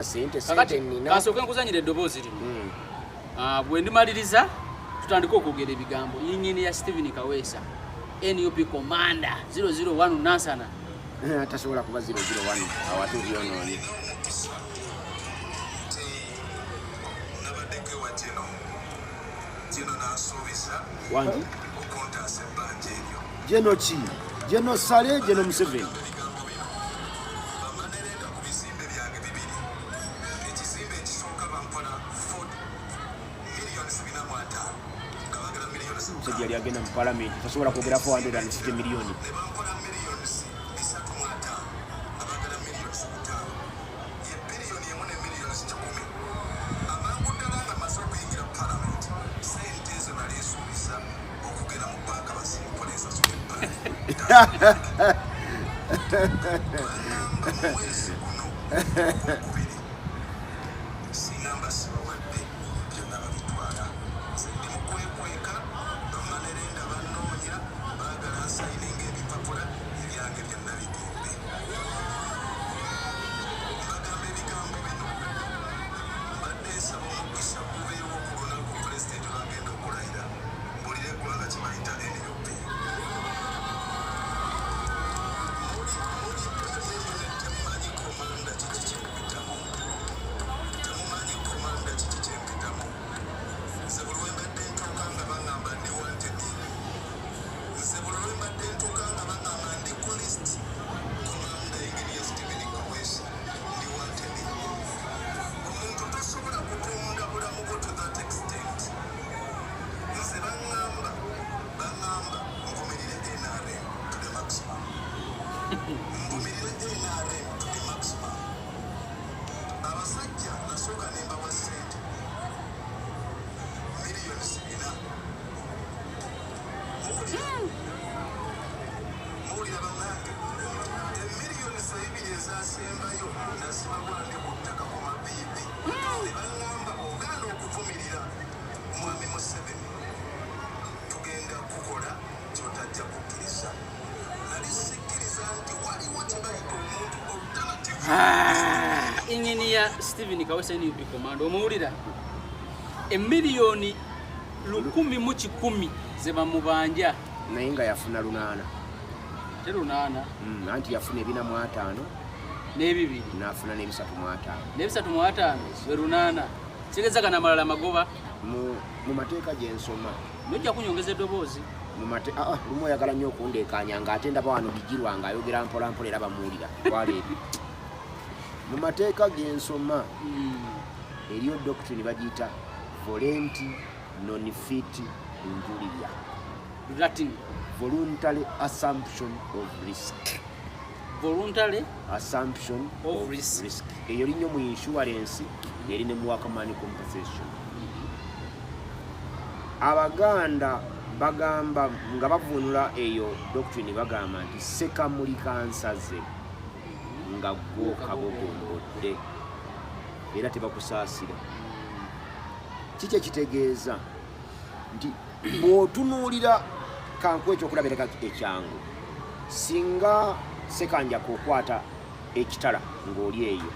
Sente Kakati sente nina. Kansooke nkuzanyira eddoboozi lino. Ah, bwe ndimaliriza tutandike okwogera ebigambo. Yingini ya Stephen Kaweesa, NUP Commander 001 Nansana. Tasobola kuba 001, awo ate obyonoonye. Nabaddeko ewa Gino, Gino n'ansuubiza Wangi okuntaasa ebbanja eryo. Geno ki? Geno Sale, Geno Museveni. Ebigambo bino, bamanerenda ku bizimbe byange bibiri. Ekizimbe ekisooka bampola 4 miliyoni 450 nga bagala miliyoni Omusajja yali agenda mu palamenti, tasobola kwogera 450 miliyoni. Ne bampola miliyoni 350 nga bagala miliyoni 5 ye biliyoni 1 ne miliyoni 100. Amangu ddala nga maze okuyingira palamenti, sente ezo nali nsuubiza okugenda mu banka bazimpole nsasula ebbanja. Bagamba mu mwezi guno ogwokubiri singamba sibawadde, byonna babitwala. Nze ndi mu kwekweka, bamanerenda bannoonya, baagala nsayininga ebipapula ebyange byonna bigende. Mbagamba ebigambo bino, mbadde nsaba omukisa gubeewo ku lunaku pulezidenti lwagenda okulayira, mbulire eggwanga kye bayita NUP. Muli muli bbali eyo ne temumanyi commander kiki kyempitamu, temumanyi commander kiki kyempitamu. Nze buli lwe mbadde ntuuka nga baŋŋamba ndi wanted. Nze buli lwe mbadde ntuuka nga baŋŋamba ndi ku list. Commander Engineer Stephen Kaweesa, ndi wanted. Omuntu tosobola kutunda bulamu bwo to that extent. Nze baŋŋamba nvumirire NRM to the maximum, nvumirire NRM to the maximum. Abasajja nasooka ne mbawa ssente miliyoni 400. Muwulira, muwulira bannange, emiliyoni 2 ezasembayo nazibawa ndi ku ttaka ku mabiibi, ne baŋŋamba ogaana okuvumirira mwami Museveni, tugenda kukola kyotajja kukkiriza. Nali sikkiriza nti waliwo kye bayita omuntu alternative. Engineer Stephen Kaweesa, NUP Commander, omuwulira? Emiliyoni 1,100 ze bamubanja. Naye nga yafuna 800. Te 800. Anti yafuna 450 N'ebibiri. N'afuna n'350. N'350 we 800, kitegeeza gano amalala magoba. Mu mateeka gyensoma Nojja kunyongeza eddoboozi. Ah, ah, lumu oyagala nnyo okundeekanya ng'ate ndaba wano Bigirwa ng'ayogera mpolampola era bamuwulira. Twala eri mu mateeka gensoma, eriyo doctrine bagiyita volenti non fit injuria. Latin. Voluntary assumption of risk. Voluntary assumption of of risk. Risk eyo linnyo mu insurance, eri ne mu workman compensation. Abaganda bagamba nga bavunula eyo doctrine, bagamba nti sekamuli kansaze nga gwo kabogombodde, era tebakusaasira. Kiki ekitegeeza nti bw'otunuulira, kankuwa ekyokulabirako ekyangu, singa Sekanjako okwata ekitala ng'oli eyo,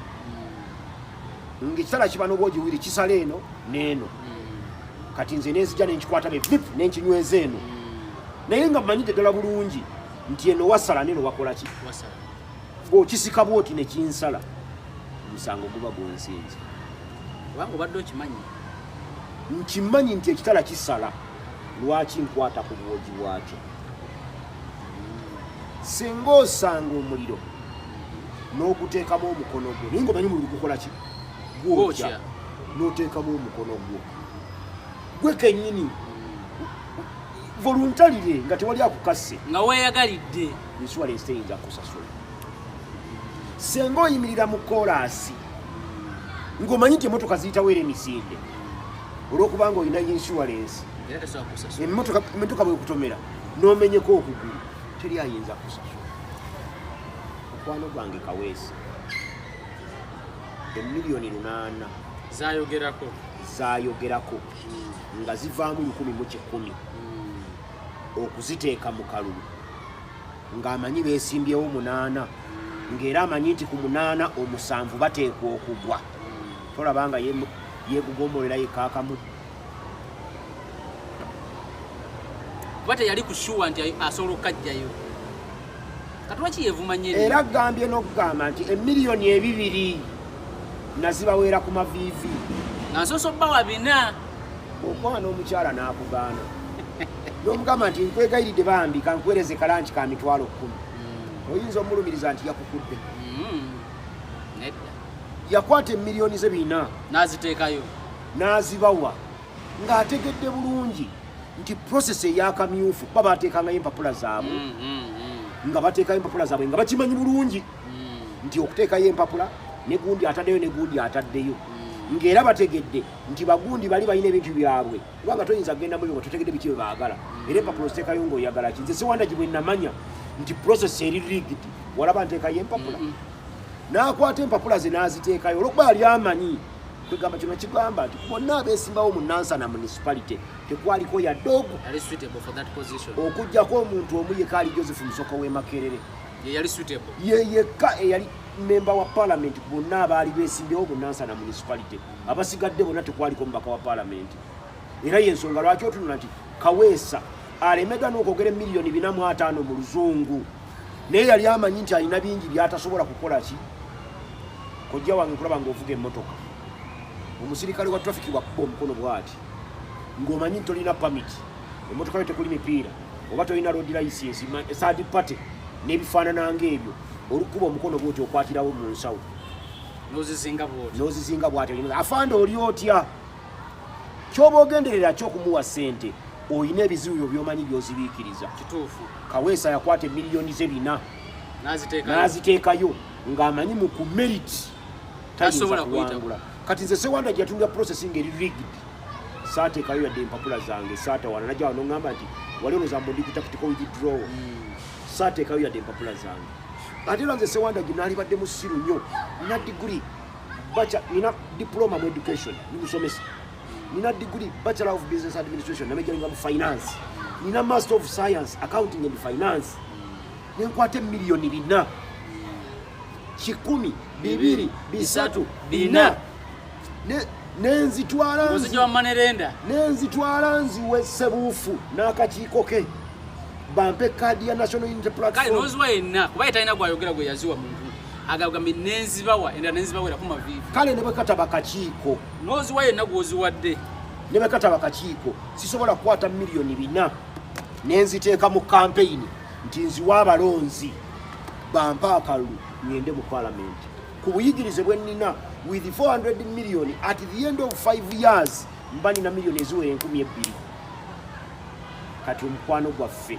ng'ekitala kiba n'obwogiwiri kisala eno n'eno, kati nze nenzija nenkikwata be vip nenkinyweza eno, naye nga mmanyidde ddala bulungi nti eno wasala neno wakola ki? Wasala. Bw'okisika bwoti nekinsala, omusango guba gunsinze. Kubanga obadde okimanyi. Nkimanyi nti ekitala kisala, lwaki nkwata ku bwogi bwakyo? Singa osanga omuliro n'oguteekamu omukono gwo, naye ngaomanyi omuliro gukola ki? Gwokya. Gwokya. N'oteekamu omukono gwo gwe kennyini voluntarily nga tewali akukasse, nga weeyagalidde, insurance teyinza kusasula. Senga oyimirira mu koolaasi ng'omanyi nti emotoka ziyitawo era emisinde, olw'okubanga olina insurance, era tasobola kusasula. Emotoka bwekutomera n'omenyeko okugulu, teri ayinza kusasula. Mukwano gwange Kaweesi, emiliyoni 800 zayogerako, zayogerako nga zivaamu 1,100, okuziteeka mu kalulu ng'amanyi beesimbyewo munaana, ng'era amanyi nti ku munaana omusanvu bateekwa okugwa. Tolaba nga yegugombolera yekaakamu. Kuba teyali ku sure nti asobola okukajjayo. Kati lwaki yevuma nnyo? Era gambye n'okugamba nti emiliyoni 2 nazibaweera ku maviivi. Nga nsoose obbawa 4. Okwana omukyala n'akugaana n'omugamba nti nkwegayiridde bambi kankuweereze kalanki ka 10,000. Oyinza omulumiriza nti yakukudde? Nedda. Yakwata emiliyoni ze 4 n'aziteekayo, n'azibawa ng'ategedde bulungi nti process ey'akamyufu kuba bateekangayo empapula zaabwe, nga bateekayo empapula zaabwe nga bakimanyi bulungi nti okuteekayo empapula ne gundi ataddeyo ne gundi ataddeyo, ng'era bategedde nti bagundi bali balina ebintu byabwe, kubanga toyinza kugenda mu byo nga totegedde biki bye baagala. Era empapula oziteekayo ng'oyagala ki? Nze Sewandagi bwe namanya nti process eri rigged, walaba nteekayo empapula? N'akwata empapula ze n'aziteekayo olwokuba yali amanyi. Kwegamba kino kigamba nti bonna abeesimbawo mu Nansana Municipality tekwaliko yadde ogu Yali suitable for that position. Okugjako omuntu omu yekka, ali Joseph Musoko w'e Makerere. Ye yali suitable. Ye yekka eyali memba wa parliament. Bonna abaali beesimbyewo mu Nansana Municipality, abasigadde bonna tekwaliko mubaka wa parliament. Era yensonga lwaki otunula nti Kaweesa alemedwa n'okwogera emiliyoni 450 mu Luzungu, naye yali amanyi nti alina bingi byatasobola kukola. Ki kojja wange nkulaba ng'ovuga emmotoka, omusirikale wa traffic wakuba omukono bw'ati ng'omanyi nti tolina permit, emmotoka yo tekuli mipiira oba tolina road license, third party n'ebifaanana ng'ebyo, olukuba omukono bwoti okwatirawo mu nsawo. N'ozizinga bwoti. N'ozizinga bw'ati. Afande, oli otya? Kyoba ogenderera ki okumuwa ssente, oyina ebizibu byo by'omanyi by'ozibiikiriza. Kituufu. Kaweesa yakwata emiliyoni ze 4 n'aziteekayo, n'aziteekayo ng'amanyi mu ku merit tayinza Tasobola kuyita. kuwangula. Kati nze Sewanda gye yatundira process ng'eri rigged, saateekayo yadde empapula zange, saatawana. Najja wano ŋŋamba nti wali olowooza mbu ndi ku tactical withdrawal. Saateekayo yadde empapula zange. Ate era nze Sewanda gye naalibadde musiru nnyo. Nina degree bacha, nina diploma mu education, ndi musomesa, nina degree Bachelor of Business Administration, namajoringa mu finance, nina Master of Science, Accounting and Finance, nenkwata emiliyoni 4, 1, 2, 3, 4, nenzitwala. Ng'ozijja wa manerenda. Nenzitwala nziwe Sebuufu n'akakiiko ke bampe kaadi ya National Unity Kale Platform. N'oziwa yenna, kuba ye talina gwayogera gwe yaziwa. Muntu agambye nenzibawa, endala nenzibawera ku maviivi. Kale ne bwe kataba kakiiko, N'oziwa yenna gw'oziwadde. Ne bwe kataba kakiiko, sisobola kukwata miliyoni 4 nenziteeka mu kampeyini nti nziwa abalonzi bampe akalulu ngende mu palamenti. Ku buyigirize bwe nnina, with 400 million, at the end of 5 years mba nina miliyoni eziwera 2000. Kati omukwano gwaffe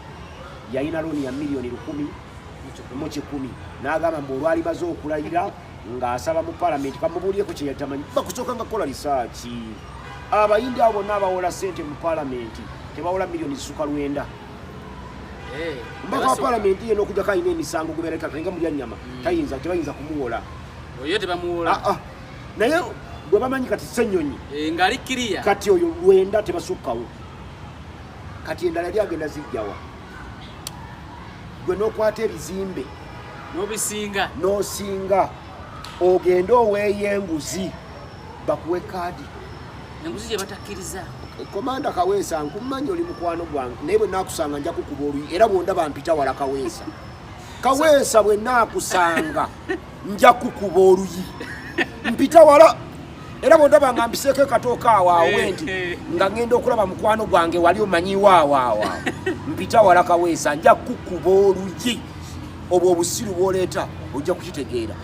yalina looni ya miliyoni 1,100, n'agamba mbu olwali maze okulayira ng'asaba mu palamenti. Kamubuulireko kye yatamanyi, bakusooka nga kukola research. Abayindi abo bonna abawola ssente mu palamenti tebawola miliyoni zisuka 900. Omubaka wa palamenti yena okujjako alina emisango gubeereka nga mulya nnyama, tayinza, tebayinza kumuwola. Oyo tebamuwola. Ah, ah. Naye gwe bamanyi kati Ssenyonyi, Ng'ali kiriya. Kati oyo 900 tebasukkawo. Kati endala yali agenda zijjawa? Gwe n'okwata ebizimbe n'obisinga, n'osinga, ogende oweeyo enguzi bakuwe kaadi. Enguzi gye batakkiriza. Komanda Kaweesa, nkumanyi oli mukwano gwange, naye bwe naakusanga nja kukuba oluyi. Era bwondaba mpita wala. Kaweesa, Kaweesa, bwe naakusanga nja kukuba oluyi. Mpita wala. Era bwondaba nga mpiseeko ekatooka awo awe nti nga ngenda okulaba mukwano gwange wali omanyiwo awo awo awo, mpita wala. Kaweesa, nja kukuba oluyi. Obwo obusiru bwoleeta ojja kukitegeera.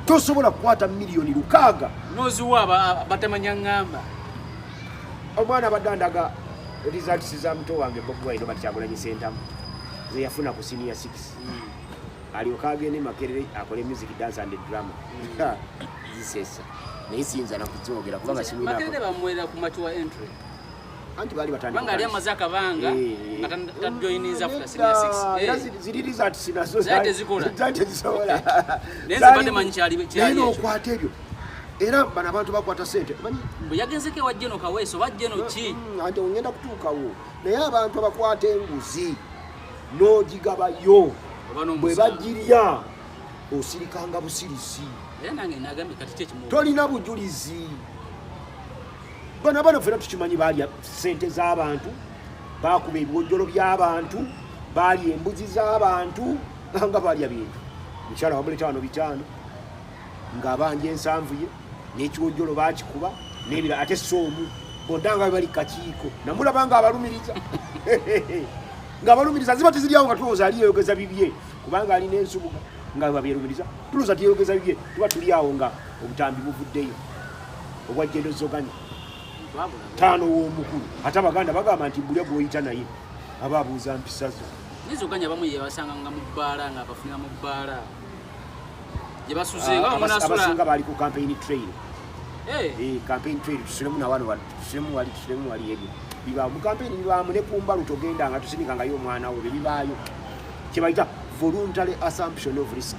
Tosobola kukwata miliyoni 600 n'oziwa batamanya ŋŋamba. Omwana abadde andaga results za muto wange Bobi Wine, Robert Kyagulanyi Sentamu, ze yafuna ku senior 6, alyoka agende Makerere akole music, dance and drama. Zisesa, naye siyinza nakuzoogera kubanga Makerere simwinako. Bamuwerera ku mature entry. Anti baali batandika. Kubanga ali amaze akabanga nga tajoyininza after senior six. Era ziri results nazo Zaali tezikola. Zaali tezisobola. Naye nze mbadde manyi kyali Naye ekyo. n'okwata ebyo, era bano abantu bakwata sente, manyi. Bwe yagenzeko ewa Jeno Kaweesa oba Jeno ki? Anti ngenda kutuukawo, naye abantu abakwata enguzi n'ogigabayo Oba bwe n'omusango. bagirya osirikanga busirisi. Era nange nagambye kati ki ekimu Tolina bujulizi. Bano bano ffena tukimanyi, baalya ssente z'abantu, bakuba ebiwojjolo by'abantu, baalya embuzi z'abantu, nga baalya bintu. Mukyala wamuleta wano 500 ng'abanja 70 ye n'ekiwojjolo baakikuba n'ebira, ate si omu, bonna nga bali kakiiko. Namulaba nga abalumiriza, ng'abalumiriza ziba teziryawo, nga tulowooza ali yeyogeza bibye kubanga alina ensubuga nga babyerumiriza, tulowooza tiyeyogeza bibye. Tuba tuli awo nga obutambi buvuddeyo obwa General Zoganya. Twabula. Taano w'omukulu. Ate Abaganda bagamba nti bulya gw'oyita naye aba abuuza mpisa zo. Nizoganya bamu yebasanga nga mu bbaala, nga abafunira mu bbaala gye basuze nga bamunasula. Abasinga baali ku campaign trail. Eh, Campaign trail, tusulemu nawano wali, tusulemu wali, tusulemu wali. Ebyo bibaawo mu campaign, bibaamu ne ku mbalu. Togenda nga tusindikangayo omwana wo, bye bibaayo kye bayita voluntary assumption of risk.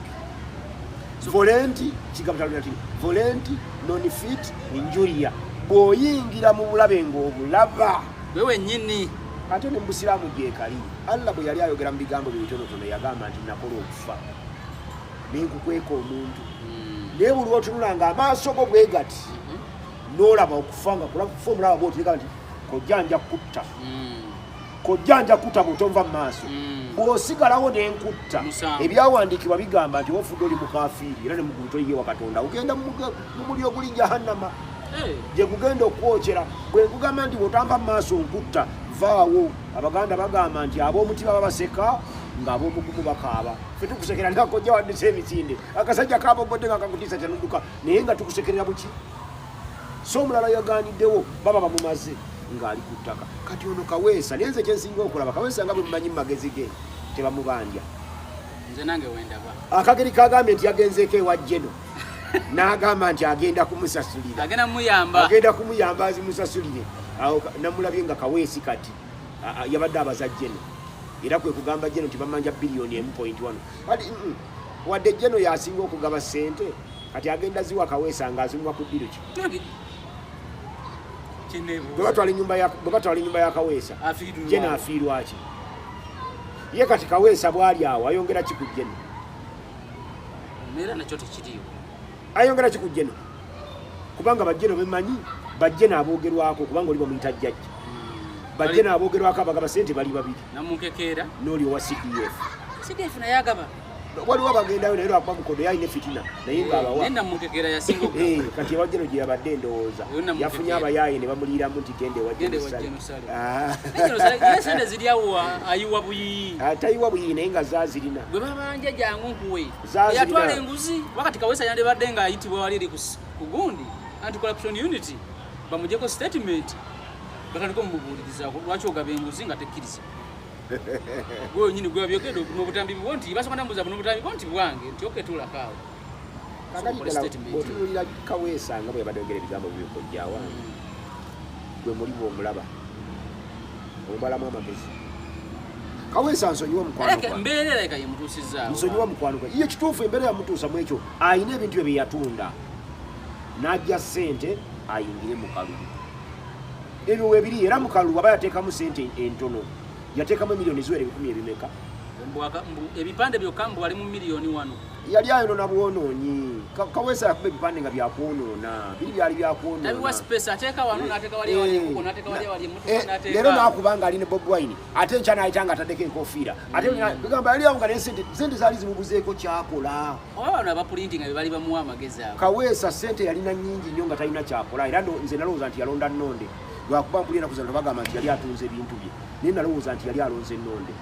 Volenti kigambo kya Lulatini, volenti non fit injuria, bw'oyingira mu bulabe ng'obulaba gwe wennyini. Ate ne mu Busiraamu gyekali. Allah bwe yali ayogera mu bigambo bye bitonotono, yagamba nti nakola okufa nenkukweka omuntu, naye buli lwotunula nga amaaso go bwe gati n'olaba okufa nga kufa omulaba bwoti, nti kojja nja kutta, kojja nja kutta bw'otonva mu maaso. Bw'osigalawo nenkutta, Musango. ebyawandiikibwa bigamba nti ofudde oli mukafiiri, era ne muggulu toliyewa Katonda, ogenda mu muliro oguli Jahannama gye gugenda okwokyera. Bwe nkugamba nti bw'otampa mu maaso nkutta, vaawo. Abaganda bagamba nti ab'omutima babaseka ng'ab'omugumu bakaaba. Ffe tukusekera nga kojja wadduse emisinde, akasajja kabogodde nga kakutiisa kyanudduka, naye nga tukusekerera buki. So omulala yaganiddewo, baba bamumaze ng'ali ku ttaka. Kati ono Kaweesa, naye nze kyensinga okulaba Kaweesa nga bwe mumanyi mu magezi ge tebamubanja. Nze nange wendaba. Akageri kagambye nti yagenzeeko ewa Jeno n'agamba nti agenda kumusasulira. Agenda muyamba. Agenda kumuyamba azimusasulire. Awo namulabye nga Kaweesi kati yabadde abaza Jeno, era kwe kugamba Jeno nti bamanja biliyoni 1.1. Kati wadde Jeno yasinga okugaba ssente, kati agenda ziwa Kaweesa ng'azimuwa ku ddiiro ki? Nange kyeneebuuza. Bwe batwala ennyumba ya Kaweesa, Afiirwa. Jeno afiirwa ki? Ye kati Kaweesa bw'ali awo ayongera ki ku Jeno? Era nakyo tekiriiwo. Ayongera ki ku Jeno? Kubanga bajjeno bemanyi, bajjeno aboogerwako, kubanga oli bamuyita jjajja, bajjeno aboogerwako abagaba sente bali babiri. Namunkekeera. N'oli owa CDF. CDF naye agaba. Waliwo abagendayo, naye lwakuba mukodo yalina efitina, naye ng'abawa. Naye namunkekeera yasinga okugaba. Kati ewa Jeno gye yabadde, ndowooza Eyo Namunkekeera. yafunye abayaaye ne bamuliiramu nti genda ewa Genda ewa Jeno. Jeno Sale. Ah. Naye Jeno Sale, ye sente ziri awo ayiwa buyiyi. Tayiwa buyiyi, naye nga zaazirina. Gwe babanja jangu nkuwe. Zaazirina. Yatwala enguzi wakati Kaweesa yandibadde ng'ayitibwa wali eri ku gundi anti corruption unit, bamuggyeko statement, batandike omumubuuliriza lwaki ogaba enguzi nga tekkiriza. Gwe wenyini gwe wabyogedde n'obutambi bwo nti basooka nambuuza buno obutambi bwo nti bwange, nti okay, tuulako awo. Kakati Okole ddala statement. Bw'otunuulira Kaweesa nga bwe yabadde ayogera ebigambo byokojja wange, gwe muli bw'omulaba omubalamu amagezi. Kaweesa nsonyiwa mukwano Ereka gwange. mbeera ereka yemutuusizaawo. Nsonyiwa mukwano gwange. Ye kituufu embeera yamutuusa mu ekyo, ayina ebintu bye yatunda n'ajja ssente ayingire mu kalulu. Ebyo weebiri, era mu kalulu aba yateekamu ssente entono, yateekamu emiliyoni ziwera ebikumi ebimeka. Ebipande byokka mbu ali mu miliyoni wano. Yali ayonoona bwonoonyi. Kaweesa yakuba ebipande nga byakwonoona, biri byali byakwonoona. Tabiwa space, ateeka wano n'ateeka wali awali enkoko, n'ateeka wali awali emmotoka, n'ateeka Leero n'akuba nga ali ne Bob Wine, ate enkya n'ayita nga ataddeko enkofiira, ate gamba yali awo nga naye sente zaali zimubuzeeko kyakola. Oba bano abapulinti nga be bali bamuwa amagezi ago. Kaweesa sente yalina nnyingi nnyo nga talina kyakola, era nze nalowooza nti yalonda nnonde, lwakuba mpulira enaku zino bagamba nti yali atunze ebintu bye, naye nalowooza nti yali alonze ennonde.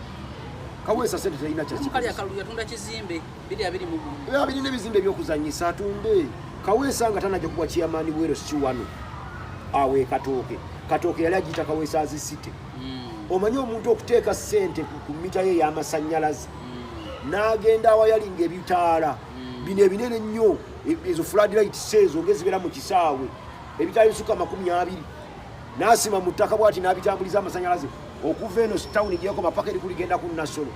Kaweesa sente talina. Mukali Kyakikoze. akalulu yatunda kizimbe 2021. Biba birina ebizimbe ebyokuzanyisa atunde. Kaweesa nga tanajja kuba chairman bwero si wano awo e Katooke, Katooke yali agiyita Kaweesa azisite. Omanyi omuntu okuteeka ssente ku mita ye ey'amasannyalaze, n'agenda awayalinga ebitaala bino ebinene ennyo, ezo floodlights ezo ng'ezibeera mu kisaawe, ebitaala ebisukka 20, n'asima mu ttaka bw'ati n'abitambuliza amasannyalaze okuva eno tawuni gyekoma paka eri kuligenda ku Nasolo,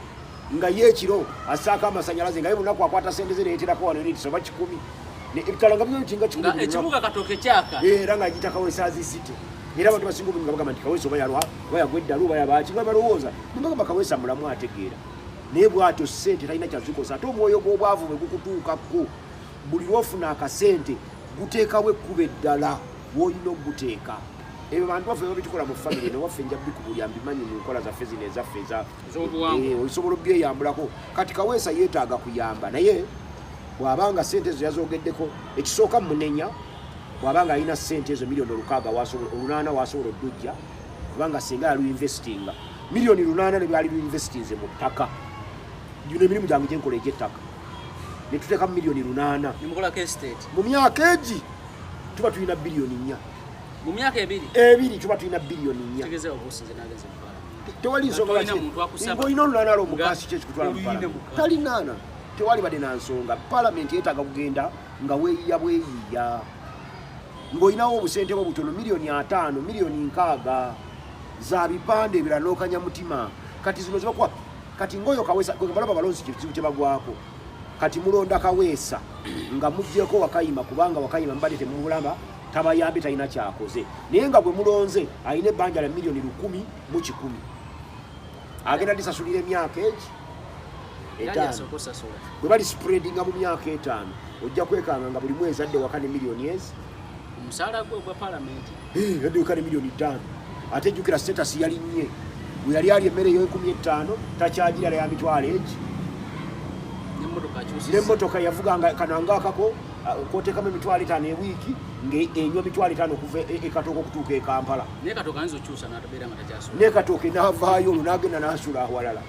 nga ye ekiro assaako amasannyalaze, nga ye bunaku akwata sente ze neyeterako wano units oba 100. Ebitaala nga byo tinga 100 Nga buli lunaku. Ekibuga Katooke kyaka. Era nga agiyita Kaweesa azisite, era abantu basinga obungi nga bagamba nti Kaweesa oba yalwa oba yagwa eddalu oba yabaki, nga balowooza nebagamba Kaweesa mulamu ategeera, naye bw'atyo sente talina kyazikosa. Ate omwoyo gw'obwavu bwe gukutuukako Buli lwofuna akasente guteekawo ekkubo eddala w'olina okuguteeka. Ebyo bantu baffe babitukola mu famire newaffe, nja bikubulya mbimanyi mu nkola zaffe zino ezaffe ez'obuwangwa. Osobola obyeyambulako. Kati Kaweesa yeetaaga kuyamba, naye bw'abanga sente ezo yazogeddeko, ekisooka munenya bw'abanga alina sente ezo miliyoni 6 8 wasobola oddujja, kubanga singa yaluinvestinga miliyoni 8 ne byali luinvestinze mu ttaka, gino emirimu gyange gyenkola egy'ettaka, ne tuteekamu miliyoni 8 nemukolako estate. Mu myaka egi tuba tulina biliyoni 4. Mu myaka 2? 2 tuba tulina biliyoni 4. Tegeeza obusinze nagenze mu parliament. Tewali nsonga. Nga tolina Lwaki- muntu akusaba. Ng'olina olunaana lwomukasi Nga ki ekikutwala mu oluyina parliament? mu kasi. Talinaana, tewali badde na nsonga. Palamenti yeetaaga kugenda nga weeyiya bweyiya, ng'olinawo obusente bwo butono, miliyoni 50, miliyoni 60 za bipande, ebirala n'okanya mutima. Kati zino zibakuwa kati ng'oyo Kaweesa balaba balonzi kizibu kye bagwako. Kati mulonda Kaweesa nga muggyeko Wakayima, kubanga Wakayima mubadde temumulaba, tabayambye, talina kyakoze, naye nga bwe mulonze alina ebbanja lya miliyoni 1 mu 100, agenda lisasulira emyaka egi Yali 5. asooka osasula. Bwe bali spreadinga mu myaka 5, ojja kwekanga nga buli mwezi adde waka ne miliyoni ezi. Omusaala gwe ogwa palamenti. Adde waka ne miliyoni 5. Ate jjukira status yalinnye, bwe yali ali emmere ey'enkumi 5 takyagirala, ya mitwalo egi. Nemmotoka akyusiza. N'emmotoka yavuganga kano ngaakako koteekamu emitwalo 5 ewiiki, ng'enywa 50,000 okuva e Katooke okutuuka e Kampala. Naye Katooke ayinza okyusa n'atabeera nga takyasula. Ne Katooke n'avaayo olwo n'agenda n'asula awalala.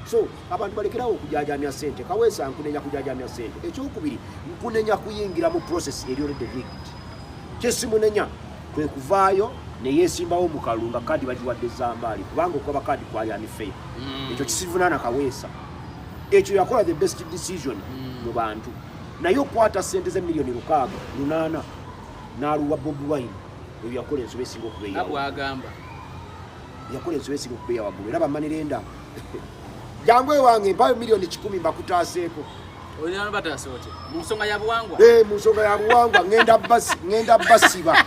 So abantu balekerawo okujajamya sente. Kaweesa nkunenya kujajamya sente. Ekyokubiri, nkunenya kuyingira mu process eri already rigged. Kyesimunenya kwe kuvaayo neyesimbawo mu kalulu nga kadi bagiwadde Zambaali, kubanga okuba kadi kwali unfair. Ekyo kisivunaana Kaweesa. Ekyo yakola the best decision mu bantu, naye okwata sente ze miliyoni 6 8 n'aluwa Bobi Wine, eyo yakola ensobi esinga Nga okubeeyawo. bw'agamba. Yakola ensobi esinga okubeeya waggulu. Era bamanirenda, jangu ewange mpayo miliyoni 100 mbakutaaseeko. Olina bataasa otya mu nsonga ya buwangwa? Eh, mu nsonga ya buwangwa ŋŋenda basiba,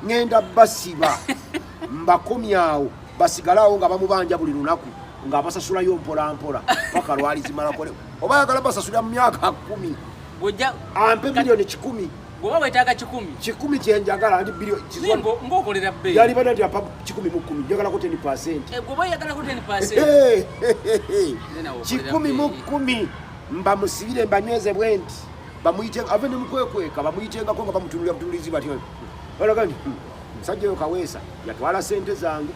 ŋŋenda basiba mbakomyawo, basigalawo nga bamubanja buli lunaku, ng'abasasulayo mpola mpola paka lwalizimalako, oba ayagala basasulira mu myaka 10. Bw'ojja Ampe miliyoni 100. Bw'oba weetaaga 100. 100 kyenjagala ndi Naye ng'okolera bbeeyi. Yali bada nti apa 110, njagalako 10%. Eh, bw'oba oyagalako 10%. Nena okolera 110 mbamusibire, mbanyweze bwe nti bamuyite ave ne mukwekweka, bamuyitengako nga bamutunulira butunulizi batyo, balaga nti "Musajja oyo Kaweesa yatwala sente zange,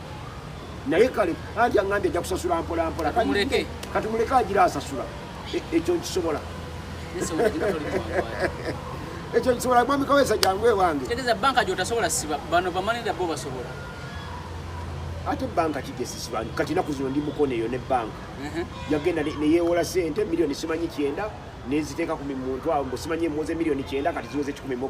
naye kale anti aŋŋambye ajja kusasula mpola mpola." Katumuleke. Katumuleke agira asasula. Ekyo nkisobola. Ensonga gino toli mwangu ate. Ekyo nkisobola. Mwami Kaweesa, jangu ewange. Kitegeeza banka gy'otasobola siba, bano bamanira bo basobola. Ate banka kigesisiba kati naku zino ndi mukono eyo ne banka. Yagenda neyewola sente miliyoni simanyi 90, neziteeka ku muntu awo, mbu simanyi emuwoze miliyoni 90, kati ziweze 110,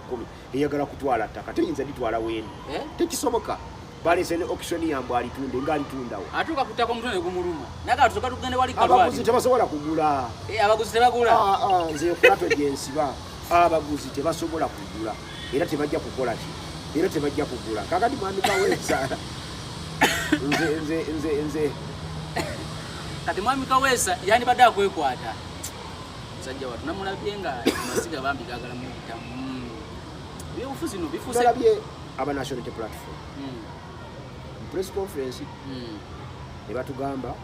eyagala kutwala ttaka, teyinza ditwala weeni. Eh? Tekisoboka. Balese ne auction yambwe alitunde ngaalitundawo. Atuuka ku ttaka omutwe ne gumuluma naye tusoka tugende wali Abaguzi kalwali. tebasobola kugula. Eh, abaguzi tebagula. Ah, ah, nze kulato gyensiba, abaguzi tebasobola kugula era tebajja kukola ki, era tebajja kugula. Kakati mwami Kaweesa, nze nze nze nze Kati mwami Kaweesa yandibadde akwekwata, musajja wattu namulabye nga amasiga bambi gagala muyitamu. Ebyobufuzi no bifuuse. Nalabye aba National Unity Platform mu press conference ne batugamba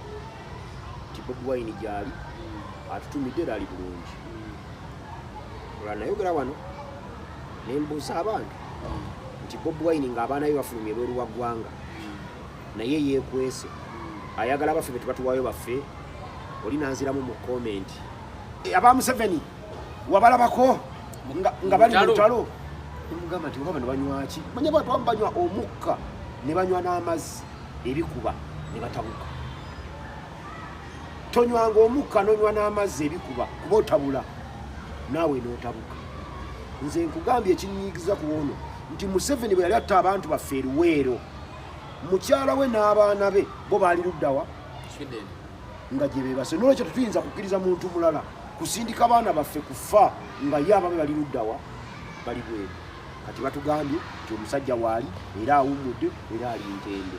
nti Bobi Wine gyali, atutumidde era ali bulungi. Olwa nayogera wano nembuuza abantu nti Bobi Wine ng'abaana be bafulumye ebweru wa ggwanga, naye yeekwese, ayagala baffe be tubatuwaayo baffe. Oli nanziramu mu comment, aba Museveni wabalabako nga bali mu lutalo. lutalo? Nemugamba nti oba bano banywaki, manya bantu abamu banywa omukka ne banywa n'amazzi ebikuba ne batabuka. Tonywanga omukka n'onywa n'amazzi ebikuba, kuba otabula naawe n'otabuka. Nze nkugambye ekinyigiza ku ono nti Museveni bwe yali atta abantu baffe eruweero, mukyala we n'abaana be bo baali luddawa? Sweden. Nga gye beebase. Nolwekyo tetuyinza kukkiriza muntu mulala kusindika baana baffe kufa nga ye ababe bali luddawa, bali bweru. Kati batugambye nti omusajja waali era awummudde era ali ntende,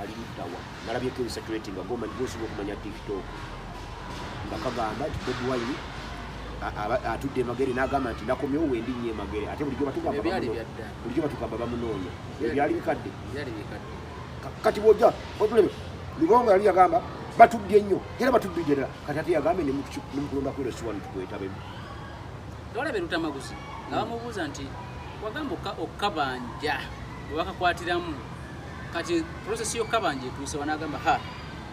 ali luddawa. Nalabyeko ebisatuleti nga goma gosinga okumanya TikTok nga kagamba nti Bobi Wine Atudde emagere n'agamba nti nakomyewo wendi nnyo emagere, ate bulijjo batugamba Ebyo byali bamunoonya. byadda. Bulijjo batugamba bamunoonya, ebyo byali bikadde. Byali bikadde. Kati bwojja otulebe, Lubongo yali yagamba batudde nnyo, era batudde ddala. Kati ate yagambye ne mukulonda kwero siwano tukwetabemu. Tewalabye Lutamaguzi nga bamubuuza nti wagamba okukabanja bwe bakakwatiramu, kati process y'okukabanja etuuse? Wanagamba ha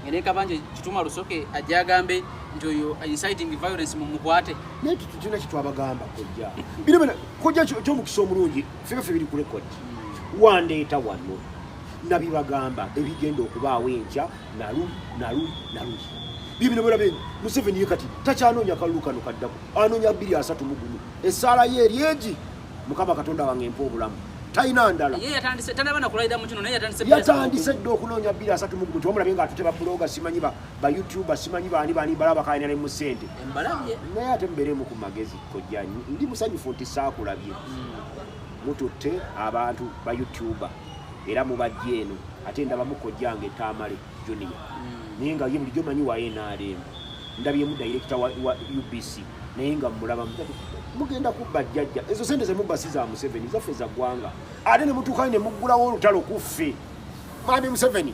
ngene kabanje Kituma Lusoke ajja agambe nti oyo inciting violence mumukwate. Naye tulina kyetwabagamba, kojja. Bino byonna kojja, kyomukisa omulungi ffe baffe biri ku record. Wandeeta wano nabibagamba ebigenda okubaawo enkya, naluli naluli naluli. Bibino birabe, Museveni ye kati takyanoonya kalulu kano kaddako, anoonya 2031. Essaala ye eri egi: Mukama Katonda wange, mpa obulamu. Talina ndala. Ye yatandise, tanaba nakulayira mu kino, naye yatandise. Yatandise dda okunoonya 2031. Tiwamulabye nga atute ba blogger, simanyi ba YouTuber, simanyi baani baani, balaba bakalina ne mu ssente. Embalabye. Naye ate mubeeremu ku magezi, kojja. Ndi musanyufu nti saakulabye mututte abantu ba YouTuber era mubajja eno. Ate ndabamu kojjange Tamale Junior, naye nga ye bulijjo manyi wa NRM. Ndabyemu director wa UBC, naye nga mulaba mugenda kubba jjajja. Ezo sente zemubba si za Museveni, zaffe za ggwanga. Ate ne mutuukayo ne muggulawo olutalo ku ffe. Mwami Museveni,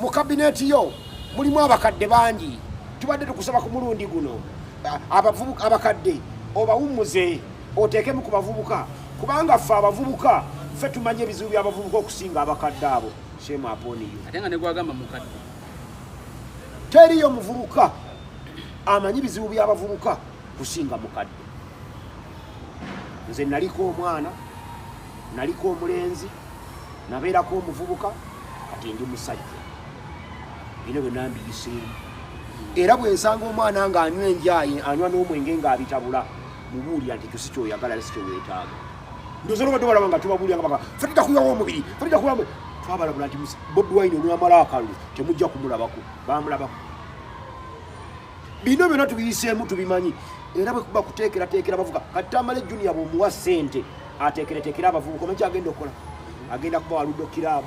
mu kabineeti yo mulimu abakadde bangi. Tubadde tukusaba ku mulundi guno abavubuka abakadde obawummuze, oteekemu ku bavubuka, kubanga ffe abavubuka ffe tumanyi ebizibu by'abavubuka okusinga abakadde abo. Shame upon you. Ate nga negwagamba mukadde. Teriyo muvubuka amanyi bizibu by'abavubuka kusinga mukadde. Nze naliko omwana, naliko omulenzi, nabeerako omuvubuka, kati ndi musajja. Bino byonna mbiyiseemu. Era bwe nsanga omwana ng'anywa enjaye, anywa n'omwenge ng'abitabula, mubuulira nti ekyo si kyoyagala era si kyoweetaaga. Ndowooza olwobadde balaba nga tubabuulira nga baga fe tujja omubiri, fe tujja kuyawo. Twabalabula nti Bobi Wine olwamala akalulu temujja kumulabako. Bamulabako. Bino byonna tubiyiseemu, tubimanyi. Era bwe kuba kuteekerateekera abavubuka, kati Tamale Junior bw'omuwa ssente ateekereteekera abavubuka, omanyi kyagenda okukola? Agenda kuba wa ludo club,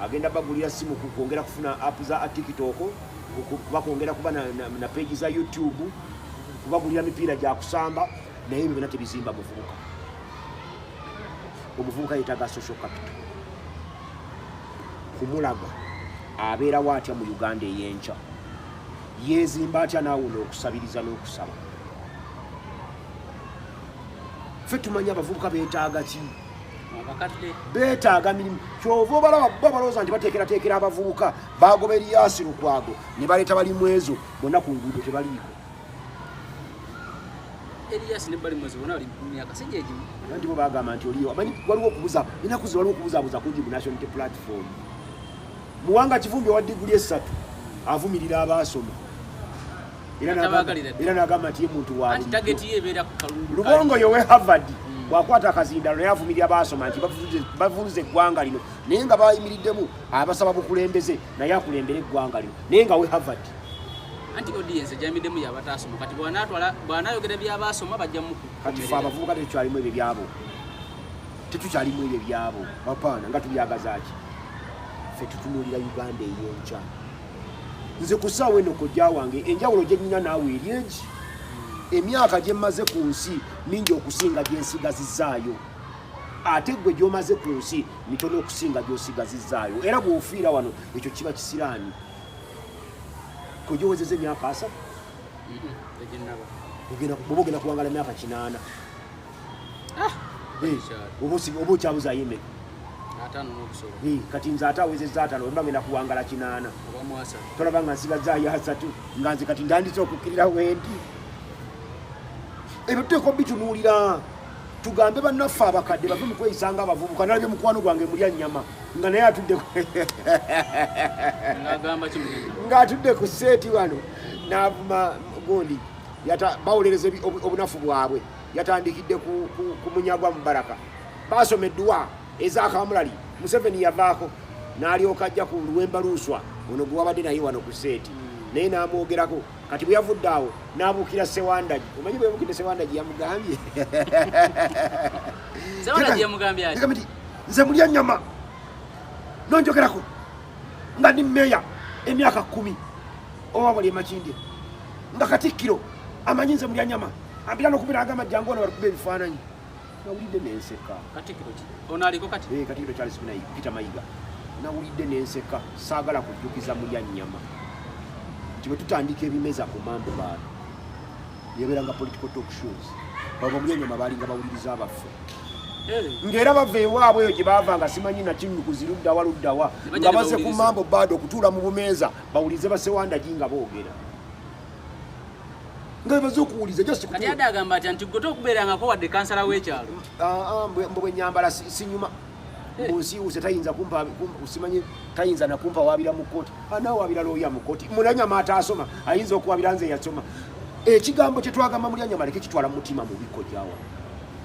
agenda bagulira simu, kwongera kufuna app za TikTok, kuba kwongera kuba na page za YouTube, kubagulira mipiira gya kusamba. Naye ebyo byonna tebizimba muvubuka. Omuvubuka yeetaaga social capital, kumulaga abeerawo atya mu Uganda ey'enkya, yeezimba atya naawona okusabiriza n'okusaba. Ffe tumanyi abavubuka beetaaga ki. Abakadde. Beetaaga mirimu. Kyova obalaba bo balowooza nti bateekerateekera abavubuka. Bagoba Erias Lukwago ne baleeta Balimwezo, bonna ku nguudo tebaliiko. Erias ne Balimwezo bonna bali mu myaka si gyegimu. Anti bo bagamba nti oliyo amanyi waliwo okubuza ennaku zino, waliwo okubuzaabuza kungi mu National Unity Platform. Muwanga Kivumbi owa diguli 3 avumirira abaasoma era Atabaagalira ddala. Era n'agamba nti ye muntu wa Anti bulijjo. target ye ebeera ku kalulu. Lubongo yowe Harvard bwakwata akazindalo naye avumirira baasoma nti bavuluze eggwanga lino, naye nga bayimiriddemu abasaba bukulembeze, naye akulembere eggwanga lino, naye nga we Harvard. Anti audience ejamiddemu yabataasoma. Kati bw'anaatwala, bw'anaayogera by'abaasoma, bajja Kati fe abavubuka tetukyalimu ebyo byabo, tetukyalimu ebyo byabo. Apaana nga tubyagaza ki? Ffe tutunuulira Uganda ey'enkya. Nze ku ssaawa eno, kojja wange, enjawulo gye nnina naawe eri egi: emyaka gye mmaze ku nsi mingi okusinga gye nsigazizaayo, ate gwe gy'omaze ku nsi mitono okusinga gy'osigazizaayo. Era bw'ofiira wano, ekyo kiba kisiraani. Kojja, owezeza emyaka 30? Teginnaba. Bwoba ogenda kuwangala myaka 80, Ekyalo. Oba okyabuzayo emeka? 50 n'obusobo. Kati nze ate awezezza 50, wemba ngenda kuwangala 80, Oba mu 30. Tolaba nga nsigazaayo 30, nga nze kati ndandise okukkirira wendi. Ebyo tuteeka obitunuulira, tugambe bannaffe abakadde bave mu kweyisa nga abavubuka. Nalabye mukwano gwange mulya nnyama nga naye atudde Ng'agamba ki mugenda? Ng'atudde ku seeti wano n'avuma gundi. Bawolereza obunafu bwabwe. Yatandikidde ku Munyagwa Mubaraka, basoma edduwa ezakamulali, Museveni yavaako, n'alyoka ajja ku Luwemba Luuswa ono gwe wabadde naye wano ku seeti, naye n'amwogerako. Kati bwe yavudde awo n'abuukira Sewandagi. Omanyi bwe yabuukidde Sewandagi, yamugambye Sewandagi yamugambye ati? Yagambye nti nze mulya nnyama nonjogerako nga ndi meya emyaka 10 oba buli emakindye, nga katikkiro amanyi nze mulya nyama. Ampita nokubira agamba jangu ono balikuba ebifaananyi. Nawulidde nenseka. Katikkiro ki ono aliko kati? Katikkiro Charles Peter Mayiga. Nawulidde nenseka, saagala kujjukiza mulya nnyama nti bwe tutandika ebimeza ku mambo baano yabeeranga political talk shows, baba mulya nnyama baalinga bawuliriza abaffe ng'era bava ewaabwe eyo gye baava nga simanyi nakinukuzi luddawa luddawa, Ne bajja nga ne bazze ku bawuliriza. mambo baado okutuula mu bumeeza bawulize basewandagi nga boogera, nga bebaze okuwuliza just Kati kutuula. adde agamba atya nti gwe tokubeerangako wadde kansala w'ekyalo? Ah, ah, mbwe bwe nyambala sinyuma munsiiwuse, tayinza kumpa simanyi tayinza nakumpa wabira mu kkooti, anaawabira looya mu kkooti. Mulyanyama ataasoma ayinza okuwabira nze eyasoma? Ekigambo kye twagamba Mulyanyama leke kitwala mu mutima mubi kojjawa.